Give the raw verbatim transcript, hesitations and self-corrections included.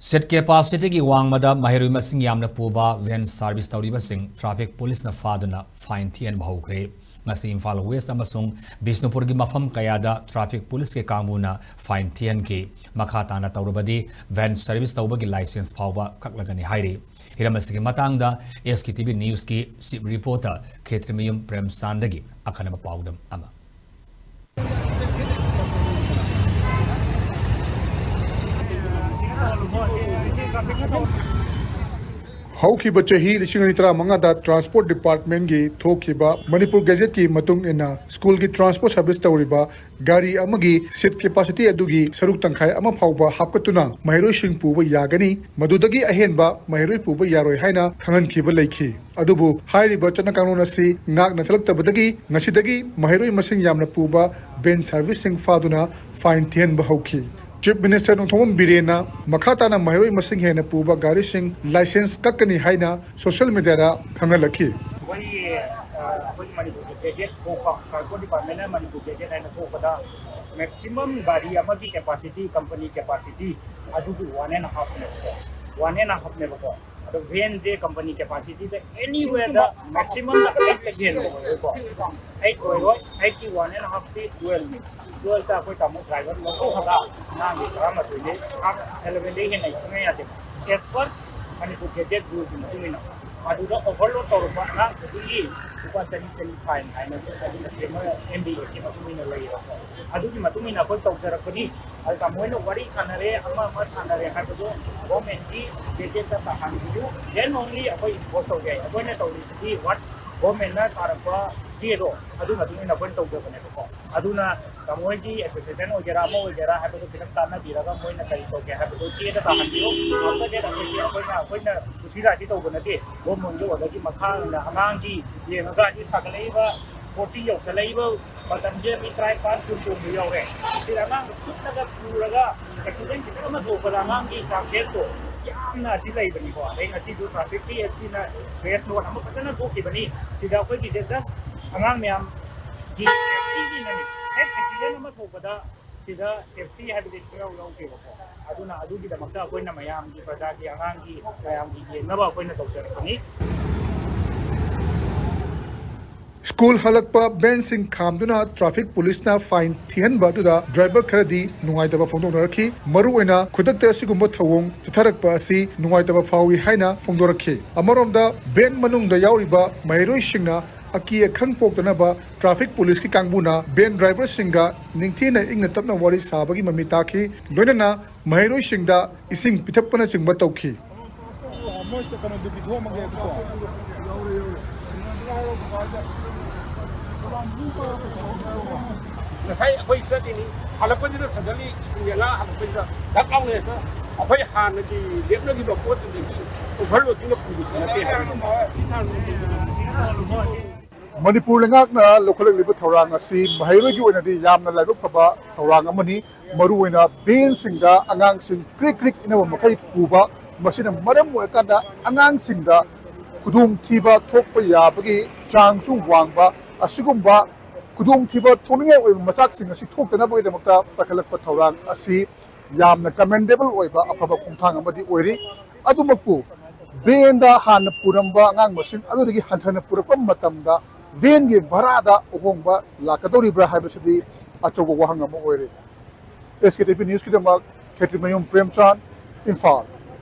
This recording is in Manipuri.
Seat capacityꯒꯤ ꯋꯥꯡꯃꯗ ꯃꯍꯩꯔꯣꯏ ꯃꯁꯤꯡ ꯌꯥꯝꯅ ꯄꯨꯕ van service ꯇꯧꯔꯤꯕꯁꯤꯡ traffic policeꯅ ꯐꯥꯗꯨꯅ fine ꯊꯤꯍꯟꯕ ꯍꯧꯈ꯭ꯔꯦ꯫ ꯉꯁꯤ ꯏꯝꯐꯥꯜ West ꯑꯃꯁꯨꯡ ꯕꯤꯁꯅꯨꯄꯨꯔꯒꯤ ꯃꯐꯝ ꯀꯌꯥꯗ traffic policeꯀꯤ ꯀꯥꯡꯕꯨꯅ fine ꯊꯤꯍꯟꯈꯤ꯫ ꯃꯈꯥ ꯇꯥꯅ ꯇꯧꯔꯕꯗꯤ van service ꯇꯧꯕꯒꯤ license ꯐꯥꯎꯕ ꯀꯛꯂꯒꯅꯤ ꯍꯥꯏꯔꯤ꯫ ꯍꯤꯔꯝ ꯑꯁꯤꯒꯤ ꯃꯇꯥꯡꯗ SKTV Newsꯀꯤ chief reporter ꯈꯦꯇ꯭ꯔꯤꯃꯌꯨꯝ ꯄ꯭ꯔꯦꯝꯆꯥꯟꯗꯒꯤ ꯑꯈꯟꯅꯕ ꯄꯥꯎꯗꯝ ꯑꯃ꯫ ꯍꯧꯈꯤꯕ ꯆꯍꯤ ꯂꯤꯁꯤꯡ ꯑꯅꯤ ꯇꯔꯥꯃꯉꯥꯗ Transport Departmentꯀꯤ ꯊꯣꯛꯈꯤꯕ Manipur Gazetteꯀꯤ ꯃꯇꯨꯡ ꯏꯟꯅ, ꯁ꯭ꯀꯨꯜꯒꯤ transport service ꯇꯧꯔꯤꯕ ꯒꯥꯔꯤ ꯑꯃꯒꯤ seat capacity ꯑꯗꯨꯒꯤ ꯁꯔꯨꯛ ꯇꯪꯈꯥꯏ ꯑꯃ ꯐꯥꯎꯕ ꯍꯥꯞꯀꯠꯇꯨꯅ ꯃꯍꯩꯔꯣꯏꯁꯤꯡ ꯄꯨꯕ ꯌꯥꯒꯅꯤ, ꯃꯗꯨꯗꯒꯤ ꯑꯍꯦꯟꯕ ꯃꯍꯩꯔꯣꯏ ꯄꯨꯕ ꯌꯥꯔꯣꯏ ꯍꯥꯏꯅ ꯈꯪꯍꯟꯈꯤꯕ ꯂꯩꯈꯤ꯫ ꯑꯗꯨꯕꯨ ꯍꯥꯏꯔꯤꯕ ꯆꯠꯅ ꯀꯥꯡꯂꯣꯟ ꯑꯁꯤ ꯉꯥꯛꯅ ꯆꯠꯂꯛꯇꯕꯗꯒꯤ ꯉꯁꯤꯗꯒꯤ ꯃꯍꯩꯔꯣꯏ ꯃꯁꯤꯡ ꯌꯥꯝꯅ ꯄꯨꯕ van serviceꯁꯤꯡ ꯐꯥꯗꯨꯅ fine ꯊꯤꯍꯟꯕ ꯍꯧꯈꯤ꯫ Chief Minister ꯅꯣꯡꯊꯣꯝꯕꯝ ꯕꯤꯔꯦꯟꯅ ꯃꯈꯥ ꯇꯥꯅ ꯃꯍꯩꯔꯣꯏ ꯃꯁꯤꯡ ꯍꯦꯟꯅ ꯄꯨꯕ ꯒꯥꯔꯤꯁꯤꯡ license ꯀꯛꯀꯅꯤ ꯍꯥꯏꯅ social mediaꯗ ꯈꯪꯍꯜꯂꯛꯈꯤ꯫ ꯑꯩꯈꯣꯏꯒꯤ, ꯑ, ꯑꯩꯈꯣꯏꯒꯤ ꯃꯅꯤꯄꯨꯔꯒꯤ Gazette ꯊꯣꯛꯄ, Transport Departmentꯅ ꯃꯅꯤꯄꯨꯔ Gazette ꯍꯥꯏꯅ ꯊꯣꯛꯄꯗ maximum ꯒꯥꯔꯤ ꯑꯃꯒꯤ capacity, company capacity ꯑꯗꯨꯒꯤ one and halfꯅꯦꯕꯀꯣ, one and halfꯅꯦꯕꯀꯣ꯫ ꯑꯗꯣ vanꯁꯦ company capacityꯗ anywhereꯗ maximumꯗ eightꯇꯒꯤ ꯍꯦꯟꯅ ꯑꯣꯏꯔꯣꯏꯀꯣ꯫ Eight ꯑꯣꯏꯔꯣꯏ, eightꯀꯤ one and halfꯇꯤ twelveꯅꯤ꯫ Twelveꯇ ꯑꯩꯈꯣꯏ ꯇꯥꯃꯣ driver ꯂꯧꯊꯣꯛꯑꯒ ꯑꯉꯥꯡꯒꯤ ꯇꯔꯥꯃꯥꯊꯣꯏꯗꯩ, class elevenꯗꯩ ꯍꯦꯟꯅ ꯁꯨꯡꯌꯥ ꯌꯥꯗꯦ꯫ As per ꯃꯅꯤꯄꯨꯔ Gazette ruleꯒꯤ ꯃꯇꯨꯡ ꯏꯟꯅ꯫ ꯑꯗꯨꯗ overload ꯇꯧꯔꯛꯄ ꯑꯉꯥꯡ ꯈꯨꯗꯤꯡꯒꯤ ꯂꯨꯄꯥ ꯆꯅꯤ, ꯆꯅꯤ fine ꯍꯥꯏꯅ ꯑꯗꯨ ꯃꯁꯤ ꯃꯣꯏ MBAꯒꯤ ꯃꯇꯨꯡ ꯏꯟꯅ ꯂꯩꯌꯦꯕꯀꯣ꯫ ꯑꯗꯨꯒꯤ ꯃꯇꯨꯡ ꯏꯟꯅ ꯑꯩꯈꯣꯏ ꯇꯧꯖꯔꯛꯄꯅꯤ꯫ ꯑꯗꯨꯒ ꯃꯣꯏꯅ ꯋꯥꯔꯤ ꯁꯥꯟꯅꯔꯦ, ꯑꯃ ꯑꯃ ꯁꯥꯟꯅꯔꯦ ꯍꯥꯏꯕꯗꯣ governmentꯀꯤ Gazetteꯇ ꯇꯥꯍꯟꯕꯤꯌꯨ꯫ Then only ꯑꯩꯈꯣꯏ enforce ꯇꯧꯕ ꯌꯥꯏ꯫ ꯑꯩꯈꯣꯏꯅ ꯇꯧꯔꯤꯁꯤꯗꯤ what governmentꯅ ꯇꯥꯔꯛꯄ ꯆꯦꯗꯣ ꯑꯗꯨ ꯃꯇꯨꯡ ꯏꯟꯅ ꯑꯩꯈꯣꯏꯅ ꯇꯧꯖꯕꯅꯦꯕꯀꯣ꯫ ꯑꯗꯨꯅ ꯇꯥꯃꯣ ꯍꯣꯏꯒꯤ association ꯑꯣꯏꯒꯦꯔꯥ ꯑꯃ ꯑꯣꯏꯒꯦꯔꯥ ꯍꯥꯏꯕꯗꯣ ꯈꯤꯇꯪ ꯇꯥꯟꯅꯕꯤꯔꯒ ꯃꯣꯏꯅ ꯀꯔꯤ ꯇꯧꯒꯦ ꯍꯥꯏꯕꯗꯣ ꯆꯦꯗ ꯇꯥꯍꯟꯕꯤꯌꯨ꯫ After that ꯑꯩꯈꯣꯏꯒꯤ, ꯑꯩꯈꯣꯏꯅ, ꯑꯩꯈꯣꯏꯅ ꯀꯨꯁꯤ ꯔꯥꯁꯤ ꯇꯧꯕ ꯅꯠꯇꯦ꯫ Governmentꯀꯤ orderꯒꯤ ꯃꯈꯥ ꯑꯣꯏꯅ ꯑꯉꯥꯡꯒꯤ ꯌꯦꯡꯉꯒ ꯍꯧꯖꯤꯛ ꯁꯥꯒꯠꯂꯛꯏꯕ forty ꯌꯧꯁꯜꯂꯛꯏꯕ ꯃꯇꯝꯁꯦ ꯃꯤ ꯇꯔꯥꯅꯤꯄꯥꯟ ꯀꯨꯟ ꯇꯣꯡꯕ ꯌꯥꯎꯔꯦ꯫ ꯁꯤꯗ ꯑꯉꯥꯡꯗꯣ ꯐꯨꯠꯂꯒ ꯄꯨꯔꯒ accident ꯈꯤꯇꯪ ꯑꯃ ꯊꯣꯛꯄꯗ ꯑꯉꯥꯡꯒꯤ chances ꯇꯣ ꯌꯥꯝꯅ ꯑꯁꯤ ꯂꯩꯕꯅꯤꯀꯣ꯫ ꯑꯗꯩ ꯉꯁꯤꯁꯨ trafficꯀꯤ SP ꯅ press note ꯑꯃ ꯐꯖꯅ ꯊꯣꯛꯈꯤꯕꯅꯤ꯫ ꯁꯤꯗ ꯑꯩꯈꯣꯏꯒꯤꯁꯦ just ꯑꯉꯥꯡ ꯃꯌꯥꯝꯒꯤ safetyꯒꯤꯅꯅꯤ꯫ ꯍꯦꯛ accident ꯑꯃ ꯊꯣꯛꯄꯗ ꯁꯤꯗ ꯁꯦꯐꯇꯤ ꯍꯥꯏꯕꯗꯤ ꯁꯨꯡꯌꯥꯎ ꯌꯥꯎꯗꯦꯕꯀꯣ꯫ ꯑꯗꯨꯅ ꯑꯗꯨꯒꯤꯗꯃꯛꯇ ꯑꯩꯈꯣꯏꯅ ꯃꯌꯥꯝꯒꯤ, ꯄ꯭ꯔꯖꯥꯒꯤ, ꯑꯉꯥꯡꯒꯤ, ꯃꯌꯥꯝꯒꯤ ꯌꯦꯡꯅꯕ ꯑꯩꯈꯣꯏꯅ ꯇꯧꯖꯔꯛꯄꯅꯤ꯫ ꯁ꯭ꯀꯨꯜ ꯍꯜꯂꯛꯄ ꯕꯦꯟꯁꯤꯡ ꯈꯥꯝꯗꯨꯅ ꯇ꯭ꯔꯥꯐꯤꯛ ꯄꯨꯂꯤꯁꯅ ꯐꯥꯏꯟ ꯊꯤꯍꯟꯕ ꯑꯗꯨꯗ ꯗ꯭ꯔꯥꯏꯚꯔ ꯈꯔꯗꯤ ꯅꯨꯡꯉꯥꯏꯇꯕ ꯐꯣꯡꯗꯣꯛꯅꯔꯛꯈꯤ꯫ ꯃꯔꯨꯑꯣꯏꯅ ꯈꯨꯗꯛꯇ ꯑꯁꯤꯒꯨꯝꯕ ꯊꯧꯑꯣꯡ ꯆꯠꯊꯔꯛꯄ ꯑꯁꯤ ꯅꯨꯡꯉꯥꯏꯇꯕ ꯐꯥꯎꯏ ꯍꯥꯏꯅ ꯐꯣꯡꯗꯣꯔꯛꯈꯤ꯫ ꯑꯃꯔꯣꯝꯗ, ꯕꯦꯟ ꯃꯅꯨꯡꯗ ꯌꯥꯎꯔꯤꯕ ꯃꯍꯩꯔꯣꯏꯁꯤꯡꯅ ꯑꯀꯤ ꯑꯈꯪ ꯄꯣꯛꯇꯅꯕ ꯇ꯭ꯔꯥꯐꯤꯛ ꯄꯨꯂꯤꯁꯀꯤ ꯀꯥꯡꯕꯨꯅ ꯕꯦꯟ ꯗ꯭ꯔꯥꯏꯚꯔꯁꯤꯡꯒ ꯅꯤꯡꯊꯤꯅ ꯏꯪꯅ ꯇꯞꯅ ꯋꯥꯔꯤ ꯁꯥꯕꯒꯤ ꯃꯃꯤ ꯇꯥꯈꯤ꯫ ꯂꯣꯏꯅꯅ ꯃꯍꯩꯔꯣꯏꯁꯤꯡꯗ ꯏꯁꯤꯡ ꯄꯤꯊꯛꯄꯅꯆꯤꯡꯕ ꯇꯧꯈꯤ꯫ ꯃꯣꯏ ꯀꯩꯅꯣꯗꯨ ꯄꯤꯊꯣꯛꯑꯝꯃꯒꯦꯕꯀꯣ꯫ ꯉꯁꯥꯏ ꯑꯩꯈꯣꯏ ꯆꯠꯂꯤꯅꯤ, ꯍꯜꯂꯛꯄꯁꯤꯗ ꯁꯗꯟꯂꯤ ꯁ꯭ꯀꯨꯜꯒꯤ ꯑꯉꯥꯡ ꯍꯜꯂꯛꯄꯁꯤꯗ ꯙꯛ ꯂꯥꯎꯅ ꯍꯦꯛꯇ ꯑꯩꯈꯣꯏ ꯍꯥꯟꯅꯒꯤ ꯂꯦꯞꯅꯈꯤꯕ ꯄꯣꯠꯇꯨꯗꯒꯤ ꯑꯣꯚꯔꯂꯣꯗꯤꯡꯅ ꯄꯨꯕꯁꯨ ꯅꯠꯇꯦ ꯍꯥꯏꯕ꯫ ꯃꯅꯤꯄꯨꯔ ꯂꯩꯉꯥꯛꯅ ꯂꯧꯈꯠꯂꯛꯂꯤꯕ ꯊꯧꯔꯥꯡ ꯑꯁꯤ ꯃꯍꯩꯔꯣꯏꯒꯤ ꯑꯣꯏꯅꯗꯤ ꯌꯥꯝꯅ ꯂꯥꯏꯕꯛ ꯐꯕ ꯊꯧꯔꯥꯡ ꯑꯃꯅꯤ꯫ ꯃꯔꯨꯑꯣꯏꯅ ꯕꯦꯟꯁꯤꯡꯗ ꯑꯉꯥꯡꯁꯤꯡ ꯀ꯭ꯔꯤꯛ ꯀ꯭ꯔꯤꯛ ꯏꯟꯅꯕ ꯃꯈꯩ ꯄꯨꯕ, ꯃꯁꯤꯅ ꯃꯔꯝ ꯑꯣꯏꯔꯀꯥꯟꯗ ꯑꯉꯥꯡꯁꯤꯡꯗ ꯈꯨꯗꯣꯡꯊꯤꯕ ꯊꯣꯛꯄ ꯌꯥꯕꯒꯤ ꯆꯥꯡꯁꯨ ꯋꯥꯡꯕ꯫ ꯑꯁꯤꯒꯨꯝꯕ ꯈꯨꯗꯣꯡꯊꯤꯕ ꯊꯣꯛꯅꯤꯡꯉꯥꯏ ꯑꯣꯏꯕ ꯃꯆꯥꯛꯁꯤꯡ ꯑꯁꯤ ꯊꯣꯛꯇꯅꯕꯒꯤꯗꯃꯛꯇ ꯄꯥꯏꯈꯠꯂꯛꯄ ꯊꯧꯔꯥꯡ ꯑꯁꯤ ꯌꯥꯝꯅ commendable ꯑꯣꯏꯕ ꯑꯐꯕ ꯈꯣꯡꯊꯥꯡ ꯑꯃꯗꯤ ꯑꯣꯏꯔꯤ꯫ ꯑꯗꯨꯃꯛꯄꯨ ꯕꯦꯟꯗ ꯍꯥꯟꯅ ꯄꯨꯔꯝꯕ ꯑꯉꯥꯡ ꯃꯁꯤꯡ ꯑꯗꯨꯗꯒꯤ ꯍꯟꯊꯅ ꯄꯨꯔꯛꯄ ꯃꯇꯝꯗ ꯕꯦꯟꯒꯤ ꯚꯔꯥꯗ ꯑꯍꯣꯡꯕ ꯂꯥꯛꯀꯗꯧꯔꯤꯕ꯭ꯔꯥ ꯍꯥꯏꯕꯁꯤꯗꯤ ꯑꯆꯧꯕ ꯋꯥꯍꯪ ꯑꯃ ꯑꯣꯏꯔꯤ꯫ ꯑꯦꯁ ꯀꯦ ꯇꯤ ꯚꯤ ꯅ꯭ꯌꯨꯁꯀꯤꯗꯃꯛ ꯈꯦꯇ꯭ꯔꯤꯃꯌꯨꯝ ꯄ꯭ꯔꯦꯝꯆꯥꯟ, ꯏꯝꯐꯥꯜ꯫